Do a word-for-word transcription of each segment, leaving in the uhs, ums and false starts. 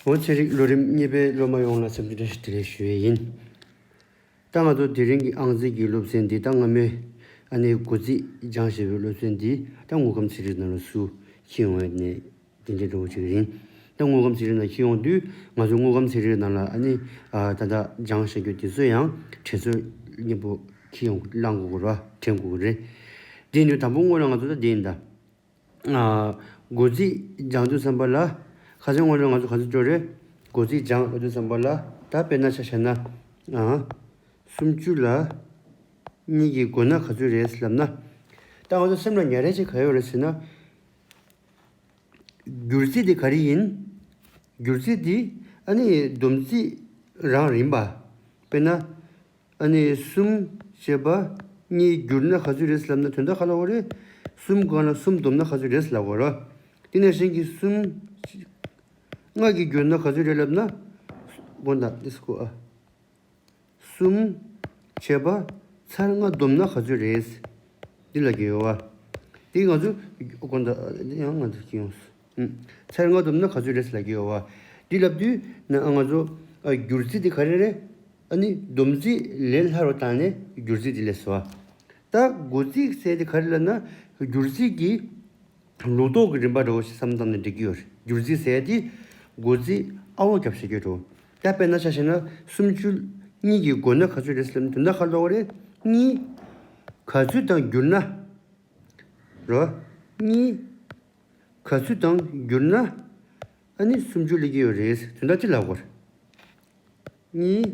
འོ་ཚན་རིག་ལོ་རིམ་གཉིས་པའི་སློབ་མ་ཡོངས་ལ་འཚམས་འདྲི་བཀྲ་ཤིས་བདེ་ལེགས་ཞུ་ཡས་ཡིན། ད་ང་ཚོ་དེ་རིང་གི་ཨང་རྩིས་ཀྱི་སློབ་ཚན་འདི་ད་སྔ་མོའི་ཨ་ནི་སྒོ་རྩིས་སྦྱང་ཞེས་པའི་སློབ་ཚན་འདི་ད་དངོས་ཁམས་ཚན་རིག་ནང་ལ་སུ་འཁྱེར་ཡོང་བའི་ནས་དེ་འདྲའི་འགྲོ་བ་ཅིག་ཡིན། ད་དངོས་ཁམས་ཚན་རིག་ནང་འཁྱེར་ཡོང་དུས་ང་ཚོ་དངོས་ཁམས་ཚན་རིག་ནང་ལ་ཨ་ནི་ཨ་ད་ལྟ་སྦྱང་བྱ་རྒྱུ་དེ་ཚོ་ཡང་དྲན་གསོ་སྙིང་པོ་འཁྱེར་ཡོང་བླང་དགོས་ཀྱི་རེད་བ། དྲན་དགོས་ཀྱི་རེད། དེ་ནི་དང་པོ་སྔོན་ལ་ང་ཚོ་ད་དེ་ཡིན་ད། ཨ། སྒོ་རྩིས་སྦྱང་དུས་ཙམ་པ་ལ། ཁ་སང་སྔོན་ལ་ང་ཚོ་ག་ཚོད་སྦྱོར་རེད། སྒོ་རྩིས་སྦྱང་ལབ་དུས་ཙམ་པ་ལ། ད་དཔེར་ན་ཆ་བཞག་ན། ཨ། སུམ་ཅུ་ལ་གཉིས་ཀྱིས་བགོས་ན་ག་ཚོད་རེད་ལབ་ན། ད་ང་ཚོ་སེམས་ལ་ཉར་ཡས་ཅིག་ག་ཡོད་རེད་ཟེར་ན། བསྒྱུར་རྩིས་དེ་ག་རེ་ཡིན། བསྒྱུར་རྩིས་དེ་ཨ་ནི་སྡོམ་རྩིས་རང་རེད་པ། དཔེར་ན། ཨ་ནི་གསུམ་བྱས་པ་གཉིས་བསྒྱུར་ན་ག་ཚོད་རེད་ལབ་ན་དོན་དག་ག་ལབ་དགོས་རེད། གསུམ་གང་ལ་གསུམ་བསྡོམས་ན་ག་ཚོད་རེད་ལབ་དགོས་རེད། དེ་ནང་བཞིན་གྱི་གསུམ། ལྔ་གིས་བསྒྱུར་ན་ག་ཚོད་རེད་ལབ་ན། དགོངས་དག་འདི་སྐོར་ཨ། གསུམ་བྱས་པ་ཚར་ལྔ་བསྡོམས་ན་ག་ཚོད་རེད། འདི་ལབ་ཀྱི་ཡོད་པ། དེ་ང་ཚོ་དགོངས་དག་འདི་ཡང་ང་ཚོ་སྐྱིད་ཡོང་། ཚར་ལྔ་བསྡོམས་ན་ག་ཚོད་རེད་ལབ་ཀྱི་ཡོད་པ། འདི་ལབ་དུས་ན་ང་ཚོ་ཨ་བསྒྱུར་རྩིས་དེ་ག་རེ་རེད། ཨ་ནི་སྡོམ་རྩིས་ལས་སླ་རུ་བཏང་ནས་བསྒྱུར་རྩིས་དེ་ལས་སོ། ད་སྒོ་རྩིས་ཟེར་དེ་ག་རེ་ལབ་ན་བསྒྱུར་རྩིས་ཀྱི་ལུགས་ལྡོག་གི་རིམ་པ་འདྲ་བོ་ཞིག་བསམ་བློ་བཏང་ནས་འགྲིག་གི་ཡོད་རེད། བསྒྱུར་རྩིས་ཟེར་དེ་སྒོ་རྩིས་ཨ་ལོག་རྒྱབ་བྱེད་རྒྱུ་འདྲ་བོ། ད་དཔེར་ན་ཆ་བཞག་ན་སུམ་ཅུ་གཉིས་ཀྱིས་བགོས་ན་ག་ཚོད་རེད་ཟེར་ན་དོན་དག་ག་ལབ་དགོས་རེད། གཉིས་ག་ཚོད་དང་བསྒྱུར་ན། རོ། གཉིས་ག་ཚོད་དང་བསྒྱུར་ན་ཨ་ནི་སུམ་ཅུ་སླེབས་ཀྱི་ཡོད་རེད། དོན་དག་ཅི་ལབ་དགོས་རེད། གཉིས་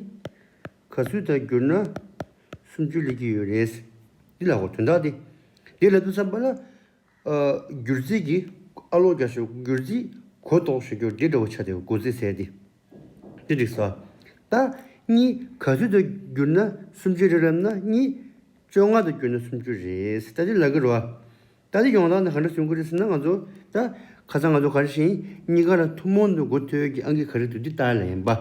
ག་ཚོད་དང་བསྒྱུར་ན་སུམ་ཅུ་སླེབས་ཀྱི་ཡོད་རེད། འདི་ལབ་དགོས་དོན་དག་དེ། འདི་ལབ་དུས་ཙམ་པ་ལ། ཨ། བསྒྱུར་རྩིས་ཀྱི་ཨ་ལོག་རྒྱག་ཤོག་བསྒྱུར་རྩིས་གོ་ལྡོག་ཤོག་རྒྱུ་འདི་འདྲ་བོ་ཆགས་བསྡད་སྒོ་རྩིས་ཟེར་དེ། འདི་འགྲིག་སོང་། ད་གཉིས་ག་ཚོད་དུ་བསྒྱུར་ན་སུམ་ཅུ་རེད་ལབ་ན་གཉིས་བཅོ་ལྔ་དུ་བསྒྱུར་ན་སུམ་ཅུ་རེད་ད་འདི་ལབ་ཀྱི་རེད་བ། ད་འདི་ཡོང་སྟངས་ནི་ག་འདྲ་བྱུང་གི་རེད་ཟེར་ན་ང་ཚོ་ད་ཁ་སང་ང་ཚོ་ག་རེ་བྱས་ཡིན་གཉིས་ཀ་ལ་ཐུན་མོང་དུ་གོ་ཐུབ་ཀྱི་ཨང་ཀི་ག་རེ་འདུག་འདི་ལྟ་ལ་ཡིན་པ།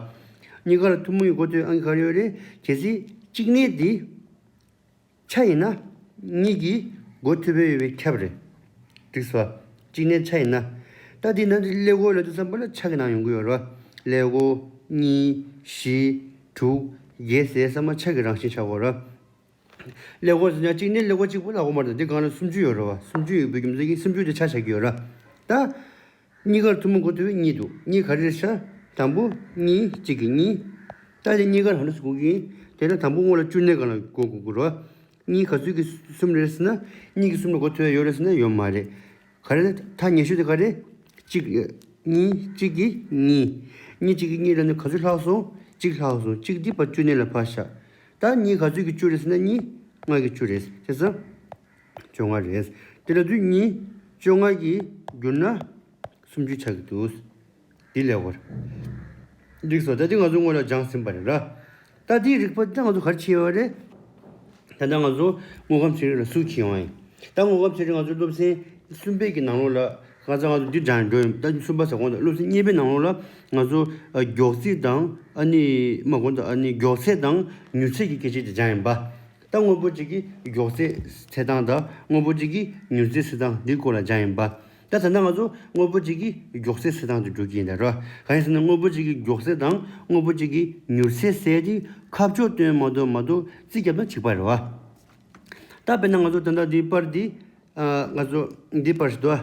གཉིས་ཀ་ལ་ཐུན་མོང་གི་གོ་ཐུབ་ཨང་ཀི་ག་རེ་ཡོད་རེད་གལ་སྲིད་གཅིག་གནས་འདི། ཆ་ཡིན་ན། གཉིས་ཀྱིས་སྒོ་ཐུབ་པའི་ཡོད་པའི་ཁྱབ་རེད། འགྲིག་སོང་། གཅིག་ནས་ཆ་ཡིན་ན། ད་འདི་ནང་དུ་ཀླད་ཀོར་ལ་དུ་བསམ་པ་ལ་ཆ་གི་ནང་ཡོང་གི་ཡོད་རེད་བ། ཀླད་ཀོར་གཉིས་བཞི་དྲུག་བརྒྱད་ཟེར་ཚང་མ་ཆ་གི་རང་བཞིན་ཆགས་ཡོད་རེད་བ། ཀླད་ཀོར་ཟེར་ན་གཅིག་ནས་ཀླད་ཀོར་གཅིག་པུ་ལ་གོ་མ་རེད་འདི་གང་ལ་སུམ་ཅུ་ཡོད་རེད་བ་སུམ་ཅུ་ཡོད་པའི་རྒྱུ་མཚན་གྱིས་སུམ་ཅུ་དེ་ཆ་བཞག་གི་ཡོད་རེད་བ། ད། གཉིས་ཀར་ཐུན་མོང་གོ་ཐུབ་པའི་གཉིས་འདུག་གཉིས་ག་རེ་རེད་ཤག་དང་པོ་གཉིས་གཅིག་གི་གཉིས། ད་དེ་གཉིས་ཀར་ག་འདྲ་སུ་གོ་གི་ཡིན། དེ་ལ་དང་པོ་སྔོན་ལ་བཅུ་གནས་སྒང་ལ་གོ་དགོས་ཀྱི་རེད། གཉིས་ག་ཚོད་ཀྱི་གསུམ་རེད་ཟེར་ན་གཉིས་ཀྱི་གསུམ་ལ་གོ་ཐུབ་ཡ་ཡོད་རེད་ཟེར་ན་ཡོད་མ་རེད། ག་རེ་ཐ་སྙད་ཤོས་དེ་ག་རེ། གཅིག་གཉིས་གཅིག་གི་གཉིས། གཉིས་གཅིག་གི་གཉིས་ལ་ནི་ག་ཚོད་ལྷག་སོང་། གཅིག་ལྷག་སོང་། གཅིག་འདི་ཕར་བཅུ་གནས་ལ་ཕར་བཞག་ད་གཉིས་ག་ཚོད་ཀྱི་བཅུ་རེད་ཟེར་ན་གཉིས་ལྔ་གི་བཅུ་རེད་བྱས་ཙང་། བཅོ་ལྔ་རེད། དེ་ལ་དུས་གཉིས་བཅོ་ལྔ་གིས་བསྒྱུར་ན་སུམ་ཅུ་ཆགས་ཀྱི་འདུག་འདི་ལས་བར། འགྲིག་སོང་ད་འདི་ང་ཚོ་སྔོན་ལ་སྦྱངས་ཟིན་པ་རེད་ར། ད་འདིའི་རིགས་པ་འདི་ང་ཚོ་ག་རེ་བྱས་ཡོད་རེད། ད་ལྟ་ང་ཚོ་དངོས་ཁམས་ཚན་རིག་ལ་ཟུར་ཁྱེར་ཡོང་ཡིན། ད་དངོས་ཁམས་ཚན་རིག་ང་ཚོ་སློབ་ཚན་གསུམ་པའི་གི་ནང་ལོགས་ལ་ང་ཚོ་ང་ཚོ་འདི་སྦྱངས་འགྲོ་ཡིན་ད་གསུམ་པ་ཟེར་གོང་དུ་སློབ་ཚན་གཉིས་པའི་ནང་ལོགས་ལ་ང་ཚོ་མགྱོགས་ཚད་དང་ཨ་ནི་མ་གོང་དུ་ཨ་ནི་མགྱོགས་ཚད་དང་མྱུར་ཚད་ཀྱི་སྐད་ཆ་དེ་སྦྱངས་ཡིན་པ། ད་དངོས་པོ་གཅིག་གི་མགྱོགས་ཚད་ཚད་སྟངས་དང་དངོས་པོ་གཅིག་གི་མྱུར་ཚད་ཚད་སྟངས་འདི་སྐོར་ལ་སྦྱངས་ཡིན་པ། ད་ད་ལྟ་ང་ཚོ་དངོས་པོ་གཅིག་གི་མགྱོགས་ཚད་ཚད་སྟངས་དེ་འགྲོ་གི་ཡིན་ད་ར། གང་ཡིན་ཟེར་ན་དངོས་པོ་གཅིག་གི་མགྱོགས་ཚད་དང་དངོས་པོ་གཅིག་གི་མྱུར་ཚད་ཟེར་དེ་ཁ་ཕྱོགས་སྟོན་མ་གཏོགས་མ་གཏོགས་རྩིས་རྒྱབ་ན་གཅིག་པ་རེད་བ། ད་དཔེར་ན་ང་ཚོ་ད་ལྟ་འདིའི་པར་འདི། ང་ཚོ་འདིའི་པར་ཞིག་འདུག་བ།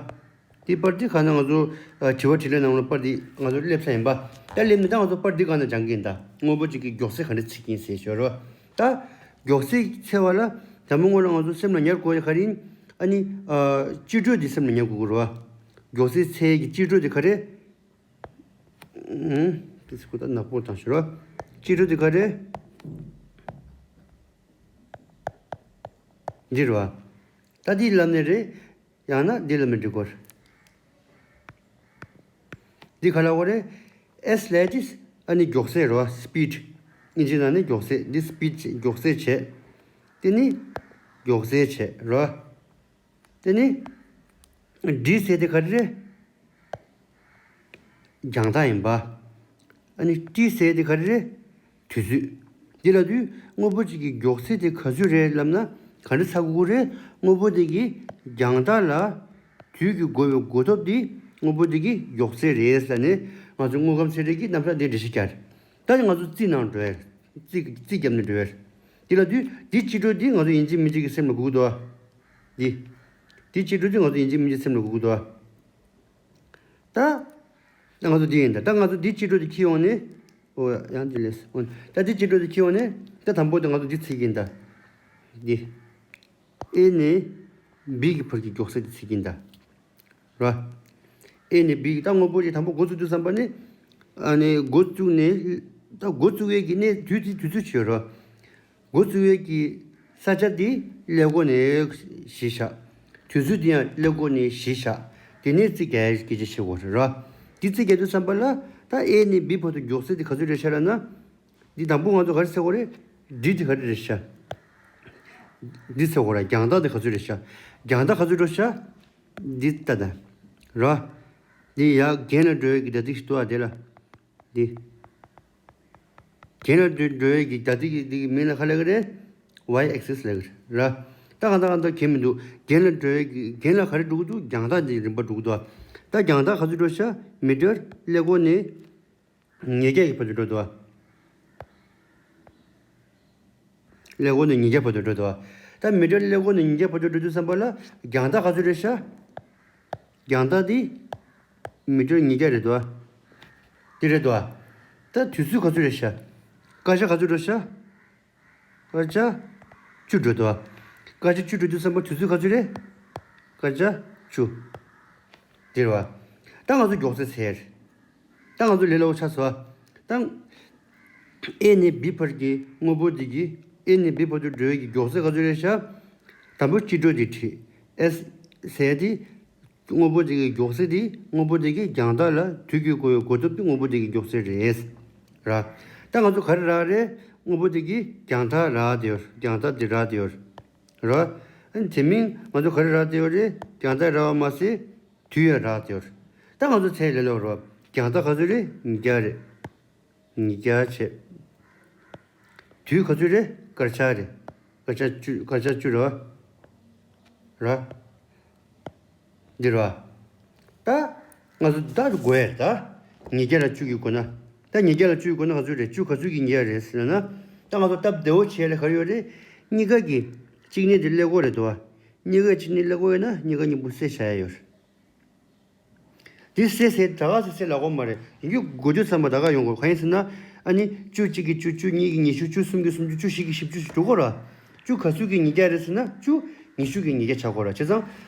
འདིའི་པར་འདི་གང་ན་ང་ཚོ་དྲི་བ་དྲིས་ལན་ནང་ལ་པར་འདི་ང་ཚོ་སླེབས་ས་ཡིན་པ། ད་སླེབས་ནས་ད་ང་ཚོ་པར་འདི་གང་ན་སྦྱང་གི་ཡིན་ད། དངོས་པོ་གཅིག་གི་མགྱོགས་ཚད་ག་འདྲ་ཚིག་གིན་ཟེར་ཞོར་བ། ད་མགྱོགས་ཚད་ཚད་བ་ལ་དང་པོ་སྔོན་ལ་ང་ཚོ་སེམས་ལ་ཉར་དགོས་ཡ་ག་རེ་ཡིན། ཨ་ནི། སྤྱི་འགྲོས་འདི་སེམས་ལ་ཉར་དགོས་ཀྱི་རེད་བ། མགྱོགས་ཚད་ཚད་ཀྱི་སྤྱི་འགྲོས་འདི་ག་རེ། ཨུམ། དེ་ཚོ་ད་ནག་པོ་བཏང་ཞོར་བ། སྤྱི་འགྲོས་འདི་ག་རེ། འདི་རེད་བ། ད་འདི་ལབ་ནས་རེད། ཡང་ན་འདི་ལ་མི་འགྲིག་གོ། འདི་ག་ལ་གོ་རེད། S ལས་ཀྱི་ཨ་ནི་མགྱོགས་ཚད་རོ། Speed ཨིན་ཇི་ནང་ནས་མགྱོགས་ཚད། འདི་Speed མགྱོགས་ཚད་བྱས། དེ་ནི་མགྱོགས་ཚད་བྱས་རོ། དེ་ནི་D ཟེར་དེ་ག་རེ་རེད། རྒྱང་ཐག་ཡིན་པ། ཨ་ནི་T ཟེར་དེ་ག་རེ་རེད། དུས་ཚོད། འདི་ལ་དུས་དངོས་པོ་གཅིག་གི་མགྱོགས་ཚད་དེ་ག་ཚོད་རེད་ལབ་ན་ག་འདྲ་ཚ་གུ་གུ་རེད། དངོས་པོ་དེ་གི་རྒྱང་ཐག་ལ་དུས་ཀྱི་འགོར་བའི་འགོར་སྟོབས་དེ་དངོས་པོ་དེ་གི་མགྱོགས་ཚད་རེད་ལབ་ནས་ ང་ཚོ་དངོས་ཁམས་ཚན་རིག་གི་རྣམ་གཞག་འདི་འགྲེལ་བཤད་རྒྱག་རེད། ད་ནི་ང་ཚོ་རྩིས་ནང་འགྲོ་ཡ་རེད། རྩིས་རྩིས་རྒྱབ་ནས་འགྲོ་ཡ་རེད། འདི་ལ་དུས་འདི་སྤྱི་འགྲོས་འདི་ང་ཚོ་ཡིན་གཅིག་མིན་གཅིག་གི་སེམས་ལ་སྒུག་འདུག་ཨ། འདི། འདི་སྤྱི་འགྲོས་འདི་ང་ཚོ་ཡིན་གཅིག་མིན་གཅིག་སེམས་ལ་སྒུག་འདུག་ཨ། ད། ད་ང་ཚོ་འདི་ཡིན་ད། ད་ང་ཚོ་འདི་སྤྱི་འགྲོས་འདི་འཁྱེར་ཡོང་ནས། ཨོ་ཡང་འདི་ལས། ཨོ། ད་འདི་སྤྱི་འགྲོས་འདི་འཁྱེར་ཡོང་ནས། ད་དང་པོ་འདི་ང་ཚོ་འདི་བརྩི་གི་ཡིན་ད། འདི། A ནས་B གི་བར་གྱི་མགྱོགས་ཚད་འདི་བརྩི་གི་ཡིན་ད། ར། A ནས་B གི་ད་དངོས་པོ་ཅིག་དང་པོ་འགོ་ཚུགས་དུས་ཙམ་པ་ནི། ཨ་ནི་འགོ་བཙུགས་ནས། ད་འགོ་བཙུགས་ཡས་ཀྱི་གནས་དུས་དེ་དུས་ཚོད་ཅིག་ཡོད་ར། འགོ་བཙུགས་ཡས་ཀྱི་ས་ཆ་དེ་ཀླད་ཀོར་ནས་གཞི་བཞག་དུས་ཚོད་དེ་ཡང་ཀླད་ཀོར་ནས་གཞི་བཞག་དེ་ནས་རྩིས་རྒྱག་ཡས་སྐད་ཆ་བཤད་དགོས་རེད་ར། དེ་རྩིས་རྒྱག་དུས་ཙམ་པ་ལ་ད་A ནས་B བར་དུ་མགྱོགས་ཚད་དེ་ག་ཚོད་རེད་ཤག་ལབ་ན། འདི་དང་པོ་ང་ཚོ་ག་རེ་ཟེར་དགོས་རེད། འདི་དེ་ག་རེ་རེད་ཤག་འདི་ཟེར་དགོས་རེད། རྒྱང་ཐག་དེ་ག་ཚོད་རེད་ཤག་རྒྱང་ཐག་ག་ཚོད་འགྲོ་ཤག་འདི་ལྟ་ད། ར། འདི་ཡར་གྱེན་ལ་འགྲོ་ཡས་ཀྱི་ད་ཏིག་ཞིག་འདུག་ཨ་དེ་ལ། འདི། གྱེན་ལ་འགྲོ་འགྲོ་ཡས་ཀྱི་ད་ཏིག་གི་འདི་གི་མིང་ལ་ག་ལབ་ཀྱི་རེད། Y axis ལབ་ཀྱི་རེད། ར། ད་གང་ད་གང་ད་གྱེན་མི་འདུག་གྱེན་ལ་འགྲོ་ཡས་ཀྱི་གྱེན་ལ་ག་རེ་འགྲོ་གི་འདུག་རྒྱང་ཐག་འདི་རིམ་པ་འགྲོ་གི་འདུག་ད་རྒྱང་ཐག་ག་ཚོད་འགྲོ་ཤག་མི་ཊར་ཀླད་ཀོར་ནས། ཉིས་བརྒྱ་གི་བར་དུ་འགྲོ་འདུག་ཨ། ཀླད་ཀོར་ནས་ཉིས་བརྒྱ་བར་དུ་འགྲོ་འདུག་ཨ། ད་མི་ཊར་ཀླད་ཀོར་ནས་ཉིས་བརྒྱ་བར་དུ་འགྲོ་དུས་ཙམ་པ་ལ་རྒྱང་ཐག་ག་ཚོད་རེད་ཤག་རྒྱང་ཐག་འདི་མི་ཊར་ཉིས་བརྒྱ་རེད་འདུག་ཨ། འདི་རེད་འདུག་ཨ། ད་དུས་ཚོད་ག་ཚོད་རེད་ཤག་སྐར་ཆ་ག་ཚོད་འགྲོ་ཤག་སྐར་ཆ་བཅུ་འགྲོ་འདུག་ཨ། སྐར་ཆ་བཅུ་འགྲོ་དུས་ཙམ་པ་དུས་ཚོད་ག་ཚོད་རེད། སྐར་ཆ་བཅུ། འདི་རེད་བ། ད་ང་ཚོ་མགྱོགས་ཚད་ཟེར། ད་ང་ཚོ་ལས་སླ་པོ་ཆགས་སོང་ཨ། ད། A ནས་B བར་གྱི་དངོས་པོ་འདི་གི། A ནས་B བར་དུ་འགྲོ་ཡས་ཀྱི་མགྱོགས་ཚད་ག་ཚོད་རེད་ཤག་དང་པོ་སྤྱི་འགྲོས་འདི་བྲིས། S ཟེར་ཏེ། དངོས་པོ་འདི་གི་མགྱོགས་ཚད་འདི་དངོས་པོ་འདི་གི་རྒྱང་ཐག་ལ་དུས་ཀྱི་འགོ་བའི་འགོ་སྟོབས་དེ་དངོས་པོ་འདི་གི་མགྱོགས་ཚད་རེད། ར། ད་ང་ཚོ་ག་རེ་རག་རེད། དངོས་པོ་འདི་གི་རྒྱང་ཐག་རག་བསྡད་ཡོད། རྒྱང་ཐག་འདི་རག་བསྡད་ཡོད། ར། ཨ་ནི་དེ་མིན་ང་ཚོ་ག་རེ་རག་བསྡད་ཡོད་རེད། རྒྱང་ཐག་རག་པ་མ་ཟད། དུས་ཡང་རག་བསྡད་ཡོད། ད་ང་ཚོ་ཚད་ལས་སླ་པོ་རེད། རྒྱང་ཐག་ག་ཚོད་རེད། ཉིས་བརྒྱ་རེད། ཉིས་བརྒྱ་བྱས། དུས་ག་ཚོད་རེད། སྐར་ཆ་རེད། སྐར་ཆ་བཅུ། སྐར་ཆ་བཅུ་རེད་བ། ར། འདི་རེད་བ། ད། ང་ཚོ་ད་དགོས་ཡ་ད། ཉིས་བརྒྱ་ལ་བཅུ་གིས་བགོས་ན། ད་ཉིས་བརྒྱ་ལ་བཅུ་གིས་བགོས་ན་ག་ཚོད་རེད། བཅུ་ག་ཚོད་ཀྱིས་ཉིས་བརྒྱ་རེད་ཟེར་ན། ད་ང་ཚོ་སྟབས་བདེ་བོ་བྱེད་ཡ་ལ་ག་རེ་ཡོད་རེད། གཉིས་ཀ་གི། གཅིག་ནི་འདི་ཀླད་ཀོར་རེད་འདུག་བ། གཉིས་ཀ་གཅིག་ནི་ཀླད་ཀོར་ཡོད་ན་གཉིས་ཀ་གཉིས་པོ་བསྲེས་བཞག་ཡ་ཡོད་རེད། འདི་བསྲེས་བསྲེས་ད་ག་སེ་བསྲེས་ལབ་དགོས་མ་རེད། ཡིན་རྒྱུ་དགོས་དུས་ཙམ་པ་ད་ག་ཡོང་དགོས། གང་ཡིན་ཟེར་ན། ཨ་ནི་བཅུ་གཅིག་གིས་བཅུ། བཅུ་གཉིས་ཀྱིས་ཉི་ཤུ། བཅུ་གསུམ་གྱིས་སུམ་ཅུ། བཅུ་བཞི་གིས་བཞི་བཅུ་ཞིག་འགྲོ་དགོས་ར། བཅུ་ག་ཚོད་ཀྱིས་ཉིས་བརྒྱ་རེད་ཟེར་ན། བཅུ་ཉི་ཤུ་གིས་ཉིས་བརྒྱ་ཆགས་དགོས་ར། བྱས་ཙང་།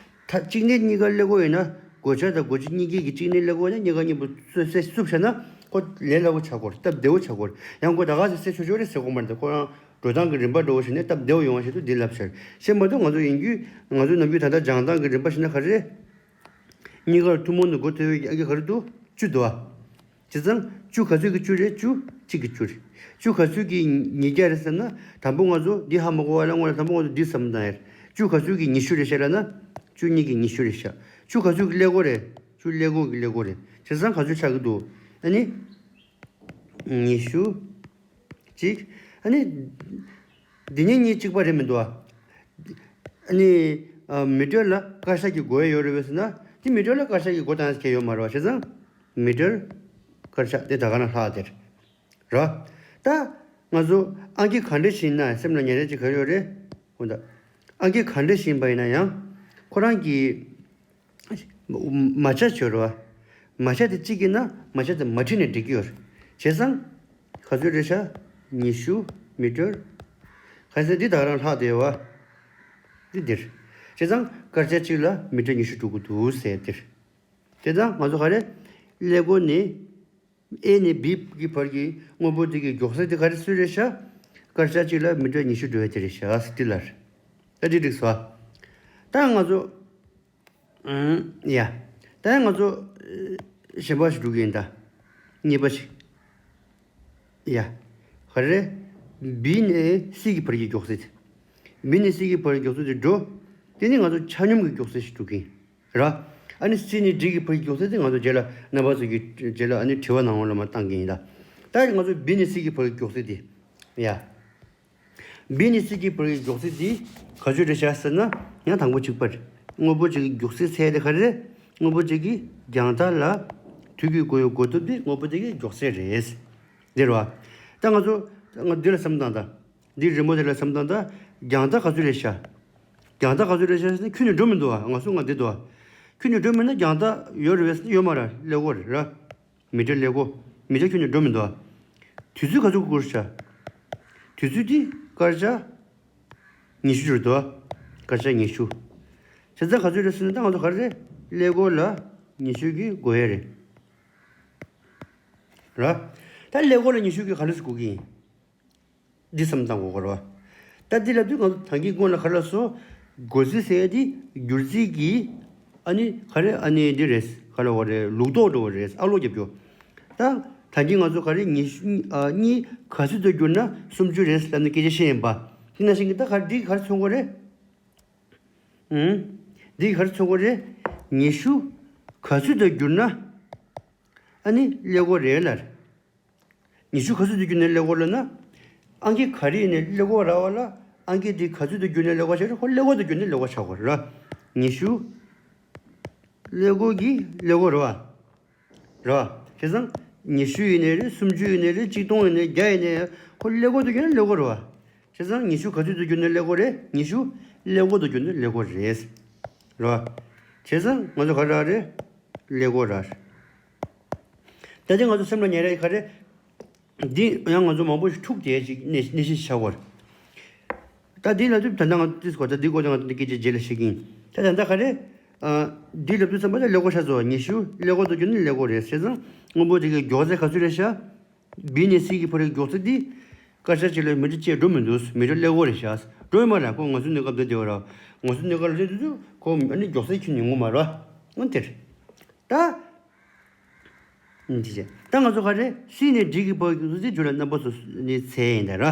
ད་གཅིག་ནས་གཉིས་ཀ་ཀླད་ཀོར་ཡོད་ན། བགོ་བྱ་དང་བགོ་བྱེད་གཉིས་ཀའི་གི་གཅིག་ནས་ཀླད་ཀོར་ཡོད་ན་གཉིས་ཀ་གཉིས་པོ་བསྲེས་བསྲེས་བསྲེས་བྱས་ན། ཁོ་ལས་སླ་པོ་ཆགས་དགོས་ར། སྟབས་བདེ་བོ་ཆགས་དགོས་ར། ཡང་ཁོ་ད་ག་སེ་བསྲེས་ཆོག་ཆོག་རེད་ཟེར་དགོས་མ་རེད། ཁོ་རང་འགྲོ་སྟངས་ཀྱི་རིམ་པ་འདྲ་བོ་བྱས་ནས་སྟབས་བདེ་བོ་ཡོང་བ་ཞིག་ཏུ་འདི་ལབ་ཤར། བཤད་མ་གཏོགས་ང་ཚོ་ཡིན་རྒྱུ། ང་ཚོ་ནམ་རྒྱུན་ད་ལྟ་སྦྱང་སྟངས་ཀྱི་རིམ་པ་ཞིག་ན་ག་རེ་རེད། གཉིས་ཀར་ཐུན་མོང་དུ་འགོ་ཐོན་པའི་ཨང་ཀི་ག་རེ་འདུག་བཅུ་འདུག་བ། བྱས་ཙང་བཅུ་ག་ཚོད་ཀྱི་བཅུ་རེད། བཅུ་གཅིག་གི་བཅུ་རེད། བཅུ་ག་ཚོད་ཀྱི་ཉིས་བརྒྱ་རེད་ཟེར་ན། དང་པོ་ང་ཚོ་འདི་ཧ་མ་གོ་བ་ལ་སྔོན་ལ་དང་པོ་ང་ཚོ་འདི་བསམ་བཏང་ཡ་རེད། བཅུ་ག་ཚོད་ཀྱི་ཉི་ཤུ་རེད་ཤག་ལབ་ན། བཅུ་གཉིས་ཀྱི་ཉི་ཤུ་རེད་ཤག་བཅུ་ག་ཚོད་ཀྱི་ཀླད་ཀོར་རེད། བཅུ་ཀླད་ཀོར་གྱི་ཀླད་ཀོར་རེད། བྱས་ཙང་ག་ཚོད་ཆགས་ཀྱི་འདུག་ཨ་ནི། ཉི་ཤུ། གཅིག་ཨ་ནི། འདི་གཉིས་གཉིས་གཅིག་པ་རེད་མི་འདུག་ཨ། ཨ་ནི། ཨ། མི་ཊར་ལ་སྐར་ཆ་གི་བགོ་ཡ་ཡོད་རེད་པས་ཟེར་ན། དེ་མི་ཊར་ལ་སྐར་ཆ་གི་བགོ་སྟངས་ཁྱད་ཡོད་མ་རེད་བ། བྱས་ཙང་། མི་ཊར། སྐར་ཆ་དེ་ད་ག་ན་ལྷག་དེར། ར། ད། ང་ཚོ་ཨང་ཀི་ག་འདྲ་ཞིག་ཡིན་ན་སེམས་ལ་ཉར་ཡ་ཅིག་ག་རེ་ཡོད་རེད། འོ་ད། ཨང་ཀི་ག་འདྲ་ཞིག་ཡིན་པ་ཡིན་ན་ཡང་། ཁོ་རང་གི་མ་ཆ་ཅིག་ཡོད་རེད་བ། མ་ཆ་དེ་གཅིག་ཡིན་ན་མ་ཆ་དེ་མ་བྲིས་ནས་འགྲིག་གི་ཡོད་རེད། བྱས་ཙང་། ག་ཚོད་རེད་ཤག་ཉི་ཤུ་མི་ཊར། ག་ཚོད་འདི་ད་ག་རང་ལྷག་བསྡད་ཡོད་བ། འདི་འདིར། བྱས་ཙང་སྐར་ཆ་གཅིག་ལ་མི་ཊར་ཉི་ཤུ་འགྲོ་གི་འདུག་ཟེར་འདིར། བྱས་ཙང་ང་ཚོ་ག་རེ། ཀླད་ཀོར་ནས། A ནས་B གི་བར་གྱི་དངོས་པོ་དེ་གི་མགྱོགས་ཚད་དེ་ག་རེ་སུ་རེད་ཤག་སྐར་ཆ་གཅིག་ལ་མི་ཊར་ཉི་ཤུ་འགྲོ་ཡ་དེ་རེད་ཤག་ཟེར་འདི་ལ། ད་འདི་འགྲིག་སོང་། ད་ང་ཚོ། ཨང་། ཡ། ད་ང་ཚོ། ཨེ། གཞན་པ་ཞིག་འགྲོ་གི་ཡིན་ད། གཉིས་པ་ཞིག་ཡ། ག་རེ། B ནས་C གི་བར་གྱི་མགྱོགས་ཚད་དེ། B ནས་C གི་བར་གྱི་མགྱོགས་ཚད་དེ་འགྲོ། དེ་ནས་ང་ཚོ་ཆ་སྙོམས་ཀྱི་མགྱོགས་ཚད་ཞིག་འགྲོ་གི་ཡིན། ར། ཨ་ནི་C ནས་D གི་བར་གྱི་མགྱོགས་ཚད་དེ་ང་ཚོ་རྗེས་ལ་རྣམ་པ་ཚོ་གི་རྗེས་ལ་ཨ་ནི་དྲི་བ་ནང་ལོགས་ལ་མར་བཏང་གི་ཡིན་ད། ད་ང་ཚོ་B ནས་C གི་བར་གྱི་མགྱོགས་ཚད་དེ། ཡ། B ནས་C གི་བར་གྱི་མགྱོགས་ཚད་དེ་ག་ཚོད་རེད་ཤག་ཟེར་ན། ཡང་དང་པོ་གཅིག་པ་རེད། དངོས་པོ་གཅིག་གི་མགྱོགས་ཚད་ཚད་དེ་ག་རེ་རེད། དངོས་པོ་གཅིག་གི་རྒྱང་ཐག་ལ་ དུས་ཀྱི་འགོ་བའི་འགོ་སྟོབས་དེ་དངོས་པོ་དེ་གའི་མགྱོགས་ཚད་རེད། འདིར་བ། ད་ང་ཚོ་ང་འདི་ལ་བསམ་བཏང་ད། འདི་རི་མོ་དེ་ལ་བསམ་བཏང་ད། རྒྱང་ཐག་ག་ཚོད་རེད་ཤག་རྒྱང་ཐག་ག་ཚོད་རེད་ཤག་ཟེར་ན་ཁྱོན་ནས་འགྲོ་མི་འདུག་བ། ང་ཚོ་ང་འདི་འདུག་བ། ཁྱོན་ནས་འགྲོ་མེད་ན་རྒྱང་ཐག་ཡོད་རེད་པས་ཟེར་ན་ཡོད་མ་རེད། ཀླད་ཀོར་རེད་ར། མི་ཊར་ཀླད་ཀོར། མི་ཊར་ཁྱོན་ནས་འགྲོ་མི་འདུག་བ། དུས་ཚོད་ག་ཚོད་འགོར་ཤག་དུས་ཚོད་དེ་སྐར་ཆ་ཉི་ཤུ་འགྱུར་འདུག་བ། སྐར་ཆ་ཉི་ཤུ། བྱས་ཙང་ག་ཚོད་རེད་ཟེར་ན་ད་ང་ཚོ་ག་རེ་རེད། ཀླད་ཀོར་ལ་ཉི་ཤུ་གིས་བགོ་ཡ་རེད། ར། ད་ཀླད་ཀོར་ལ་ཉི་ཤུ་གིས་ག་རེ་ཟེར་བགོ་གི་ཡིན། འདི་བསམ་བཏང་དགོས་ཀྱི་རེད་བ། ད་འདི་ལབ་དུས་ང་ཚོ་ད་གིན་སྔོན་ལ་ག་རེ་ལབ་སོང་། བགོ་རྩིས་ཟེར་ཡ་དེ་བསྒྱུར་རྩིས་ཀྱི་ཨ་ནི་ག་རེ་ཨ་ནི་འདི་རེད། ག་ལབ་དགོས་རེད། ལུགས་ལྡོག་འགྲོ་བ་རེད། ཨ་ལོག་རྒྱབ་རྒྱུ། ད་ད་གིན་ང་ཚོ་ག་རེ་ཉི་ཤུ་ཨ་གཉིས་ག་ཚོད་དུ་བསྒྱུར་ན་སུམ་ཅུ་རེད་ལབ་ནས་སྐད་ཆ་བཤད་ཡིན་པ། དེ་ནང་བཞིན་གྱི་ད་ག་རེ་འདི་ག་རེ་མཚོན་གྱི་རེད། ཨུམ། འདི་ག་རེ་མཚོན་གྱི་རེད། ཉི་ཤུ་ག་ཚོད་དུ་བསྒྱུར་ན་ཨ་ནི་ཀླད་ཀོར་རེད་ལབ། ཉི་ཤུ་ག་ཚོད་དུ་བསྒྱུར་ན་ཀླད་ཀོར་ལབ་ན། ཨང་ཀི་ག་རེ་ཡིན་ནའི་ཀླད་ཀོར་རག་པ་ལ་ཨང་ཀི་དེ་ག་ཚོད་དུ་བསྒྱུར་ན་ཀླད་ཀོར་ཆགས་རེད། ཁོ་ཀླད་ཀོར་དུ་བསྒྱུར་ན་ཀླད་ཀོར་ཆགས་དགོས་རེད་ར། ཉི་ཤུ། ཀླད་ཀོར་གྱི་ཀླད་ཀོར་རེད་བ། རེད་བ། བྱས་ཙང་ཉི་ཤུ་ཡིན་ནའི་རེད། སུམ་ཅུ་ཡིན་ནའི་རེད། ཆིག་སྟོང་ཡིན་ནའི་བརྒྱ་ཡིན་ནའི་ཁོ་ཀླད་ཀོར་དུ་བསྒྱུར་ན་ཀླད་ཀོར་རེད་བ། བྱས་ཙང་ཉི་ཤུ་ག་ཚོད་དུ་བསྒྱུར་ན་ཀླད་ཀོར་རེད། ཉི་ཤུ་ཀླད་ཀོར་དུ་བསྒྱུར་ན་ཀླད་ཀོར་རེད། རེད་བ། བྱས་ཙང་ང་ཚོ་ག་རེ་རག་རེད། ཀླད་ཀོར་རག་རེད། ད་དེ་ང་ཚོ་སེམས་ལ་ཉར་ཡ་ག་རེ། འདི་ཡང་ང་ཚོ་མང་པོ་ཞིག་འཁྲུག་བསྡད་ཅིག་གནས་གནས་གཤིས་ཆགས་པ་རེད། ད་འདི་ལབ་དུས་ད་ལྟ་ང་ཚོ་ཏིས་གོ་ད་འདི་སྐོར་ད་ང་ཚོ་འདི་སྐད་ཆ་རྗེས་ལ་བཤད་ཀྱི་ཡིན། ད་ད་ལྟ་ག་རེ། ཨ། འདི་ལབ་དུས་ཙམ་པ་ད་ཀླད་ཀོར་ཆགས་སོང་། ཉི་ཤུ་ཀླད་ཀོར་དུ་བསྒྱུར་ན་ཀླད་ཀོར་རེད། བྱས་ཙང་སྔོན་པོ་དེ་གའི་མགྱོགས་ཚད་ག་ཚོད་རེད་ཤག་བི་ནས་སི་གི་བར་གྱི་མགྱོགས་ཚད་འདི་སྐར་ཆ་གཅིག་ལ་མི་ཊར་གཅིག་འགྲོ་མི་འདུག་མི་ཊར་ཀླད་ཀོར་རེད་ཤག་འགྲོ་ཡོད་མ་རེད། ཁོ་ང་ཚོའི་གནས་སྐབས་འདི་བསྡད་པ་རེད། ང་ཚོའི་གནས་སྐབས་ལ་སླེབས་དུས་ཁོ་ཨ་ནི་མགྱོགས་ཚད་ཁྱོན་ནས་ངོ་མ་རེད་བ། ཨ་དེ་རེད། ད། འདི་བྱས། ད་ང་ཚོ་ག་རེ་སི་ནས་ཌི་གི་བར་གྱི་མགྱོགས་ཚད་འཇུག་ལ་རྣམ་པ་ཚོ་ནི་ཚད་ཡིན་ད་ར།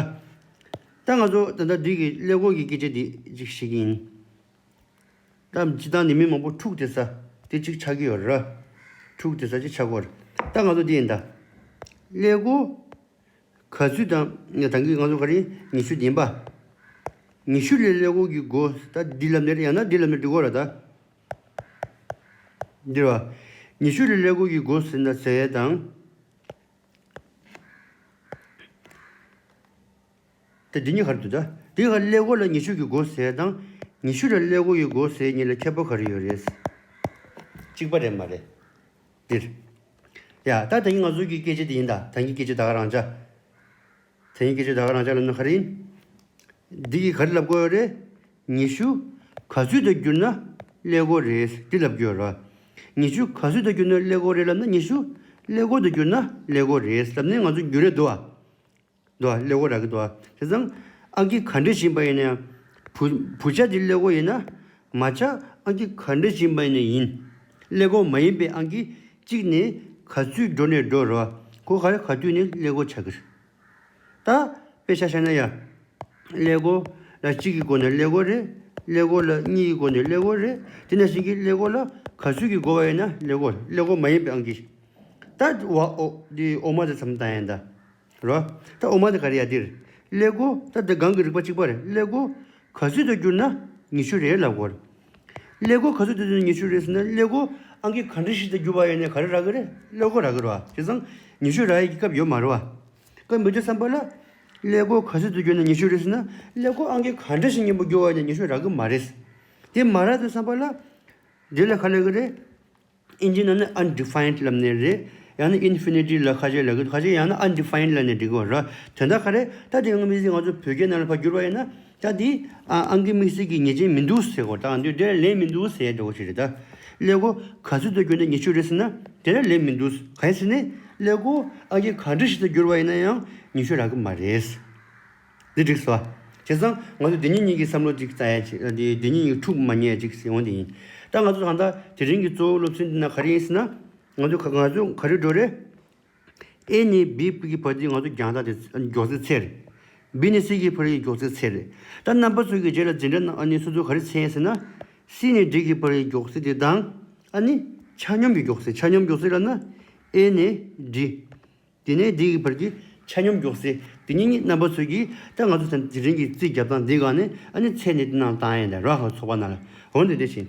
ད་ང་ཚོ་ད་ལྟ་འདི་གི་ཀླད་ཀོར་གྱི་སྐད་ཆ་འདི་ཅིག་བཤད་ཀྱི་ཡིན། ད་སྤྱིར་བཏང་ནི་མི་མང་པོ་འཁྲུག་བསྡད་ས་དེ་གཅིག་ཆགས་ཀྱི་ཡོད་རེད། འཁྲུག་བསྡད་ས་གཅིག་ཆགས་ཀྱི་ཡོད་རེད། ད་ང་ཚོ་འདི་ཡིན་ད། ཀླད་ཀོར་ག་ཚོད་དང་ད་གིན་ང་ཚོ་ག་རེ་ཉི་ཤུ་ཡིན་པ། ཉི་ཤུ་ལས་ཀླད་ཀོར་གྱི་འགོ་ད་འདི་ལབ་ནས་ཡང་ན་འདི་ལབ་ནས་འགྲིག་གི་རེད་ད། འདི་རེད་བ། ཉི་ཤུ་ལས་ཀླད་ཀོར་གྱི་འགོ་ཟེར་ན་ཟེར་ཡས་དང་། ད་འདི་གཉིས་ག་རེ་འདུག་ད། འདི་ག་ཀླད་ཀོར་ལ་ཉི་ཤུ་གི་འགོ་ཟེར་ཡས་དང་། ཉི་ཤུ་ལ་ཀླད་ཀོར་གྱི་འགོ་ཟེར་ཡས་གཉིས་ལ་ཁྱད་པར་ག་རེ་ཡོད་རེད། གཅིག་པ་རེད་མ་རེད། འདིར། ཡ་ད་ད་གིན་ང་ཚོ་གི་སྐད་ཆ་འདི་ཡིན་ད། ད་གིན་སྐད་ཆ་ད་ག་རང་ཅག་ད་གིན་སྐད་ཆ་ད་ག་རང་ཅག་ལབ་ན་ག་རེ་ཡིན། འདི་གིས་ག་རེ་ལབ་དགོས་ཡོད་རེད། ཉི་ཤུ་ག་ཚོད་དུ་བསྒྱུར་ན་ཀླད་ཀོར་རེད་འདི་ལབ་དགོས་ཡོད་རེད། ཉི་ཤུ་ག་ཚོད་དུ་བསྒྱུར་ན་ཀླད་ཀོར་རེད་ལབ་ན་ཉི་ཤུ་ཀླད་ཀོར་དུ་བསྒྱུར་ན་ཀླད་ཀོར་རེད་ལབ་ནས་ང་ཚོ་འགྱུར་རེ་འདུག་བ། འདུག་བ། ཀླད་ཀོར་རག་གི་འདུག་བ། བྱས་ཙང་ཨང་ཀི་ག་འདྲ་ཞིག་ཡིན་པ་ཡིན་ན་ཡང་བུ་བུ་ཆ་འདི་ཀླད་ཀོར་ཡིན་ན་མ་ཆགས། ཨང་ཀི་ག་འདྲ་ཞིག་ཡིན་པ་ཡིན་ན་ཡིན། ཀླད་ཀོར་མ་ཡིན་པའི་ཨང་ཀི་གཅིག་ནས་ག་ཚོད་འགྲོ་ནས་འགྲོ་རོ། ཁོ་ག་ག་དུས་ནས་ཀླད་ཀོར་ཆགས་ཀྱི་རེད། ད་དཔེ་ཆ་བཞག་ན་ཡ། ཀླད་ཀོར་ལ་གཅིག་གི་སྒོ་ནས་ཀླད་ཀོར་རེད། ཀླད་ཀོར་ལ་གཉིས་ཀྱི་སྒོ་ནས་ཀླད་ཀོར་རེད། དེ་ནང་བཞིན་གྱི་ཀླད་ཀོར་ལ་ག་ཚོད་ཀྱི་བགོ་བ་ཡིན་ན་ཀླད་ཀོར། ཀླད་ཀོར་མ་ཡིན་པའི་ཨང་ཀི། ད་འོ་འོ་འདི་འོ་མ་དེ་མཚམས་བཏང་ཡིན་ད། རོ། ད་འོ་མ་དེ་ག་རེ་ཡ་འདིར། ཀླད་ཀོར་ད་དེ་སྒང་གི་རིག་པ་གཅིག་པ་རེད། ཀླད་ཀོར་ག་ཚོད་དུ་བསྒྱུར་ན་ཉི་ཤུ་རེད་ལབ་གོ། ཀླད་ཀོར་ག་ཚོད་དུ་བསྒྱུར་ན་ཉི་ཤུ་རེད་ཟེར་ན་ཀླད་ཀོར་ཨང་ཀི་ག་འདྲ་ཞིག་ཏུ་བསྒྱུར་བ་ཡིན་ནའི་ག་རེ་རག་གི་རེད། ཀླད་ཀོར་རག་གི་རེད་བ། བྱས་ཙང་ཉི་ཤུ་རག་ཡ་གི་སྐབས་ཡོད་མ་རེད་བ། སྐབས་མི་འདུག་བསམ་པ་ལ། ཀླད་ཀོར་ག་ཚོད་དུ་བསྒྱུར་ན་ཉི་ཤུ་རེད་ཟེར་ན་ཀླད་ཀོར་ཨང་ཀི་ག་འདྲ་ཞིག་མཉམ་པོ་བསྒྱུར་བ་ཡིན་ནའི་ཉི་ཤུ་རག་གི་མ་རེད། དེ་མ་རག་འདུག་བསམ་པ་ལ། འདི་ལ་ག་ལབ་གི་རེད། ཨིན་ཇིའི་ནང་ནས་undefined ལབ་ནས་རེད། ཡང་ན་infinity ལ་ཁ་ཤས་ལབ་གི། ཁ་ཤས་ཡང་ན་undefined ལབ་ནས་འགྲིག་གི་རེད། དོན་དག་ག་རེ། ད་དེ་ང་མི་ཚེ་ང་ཚོ་བོད་སྐད་ནང་ལ་ཕར་བསྒྱུར་བ་ཡིན་ན། ད་དེ་ཨ་ཨང་ཀི་དམིགས་བསལ་གྱི་ངེས་ཅན་མི་འདུག་ཟེར་གོ། ད་འདི་དེ་ལ་ལན་མི་འདུག་ཟེར་འདྲ་བོ་ཞིག་རེད་ད། ཀླད་ཀོར་ག་ཚོད་དུ་བསྒྱུར་ན་ཉི་ཤུ་རེད་ཟེར་ན་དེ་ལ་ལན་མི་འདུག་གང་ཡིན་ཟེར་ན་ཀླད་ཀོར་ཨང་ཀི་ག་འདྲ་ཞིག་ཏུ་བསྒྱུར་བ་ཡིན་ན་ཡང་ཉི་ཤུ་རག་གི་མ་རེད། འདི་འགྲིག་སོང་། བྱས་ཙང་ང་ཚོ་འདི་གཉིས་གཉིས་ཀྱི་བསམ་བློ་གཅིག་བཙལ་ཡ་ཅིག་འདི་འདི་གཉིས་གཉིས་འཁྲུག་མ་ཉེས་ཡ་ཅིག་ཟེར་འོང་དེ་ཡིན། ད་ང་ཚོ་གང་ལྟར་དེ་རིང་གི་གཙོ་བོ་སློབ་ཚན་འདི་ན་ག་རེ་ཡིན་ཟེར་ན། ང་ཚོ་ག་ང་ཚོ་ག་རེ་འགྲོ་རེད། ཨེ་ནས་བི་གི་བར་དེ་ང་ཚོ་རྒྱང་ཐག་དེ་མགྱོགས་ཚད་ཚད་རེད། བི་ནས་སི་གི་བར་གྱི་མགྱོགས་ཚད་ཚད་རེད། ད་རྣམ་པ་ཚོ་གི་རྗེས་ལ་འཛིན་གྲྭ་ནང་ཨ་ནི་སོ་སོ་ག་རེ་ཚད་ཡིན་ཟེར་ན། སི་ནས་ཌི་གི་བར་གྱི་མགྱོགས་ཚད་དེ་དང་། ཨ་ནི་ཆ་སྙོམས་ཀྱི་མགྱོགས་ཚད། ཆ་སྙོམས་མགྱོགས་ཚད་ལབ་ན་ཨེ་ནས་ཌི། དེ་ནས་འདི་གི་བར་གྱི་ཆ་སྙོམས་མགྱོགས་ཚད་དེ་གཉིས་གཉིས་རྣམ་པ་ཚོས་ཀྱིས་ད་ང་ཚོ་དེ་རིང་གི་རྩིས་རྒྱབ་སྟངས་འདི་སྒང་ནས་ཨ་ནི་ཚད་ནི་འདི་ནང་བཏང་ཡིན་ད་ར། ཧ་ཚོགས་པ་ནང་ལ་འོ་འདི་འདྲ་བྱས་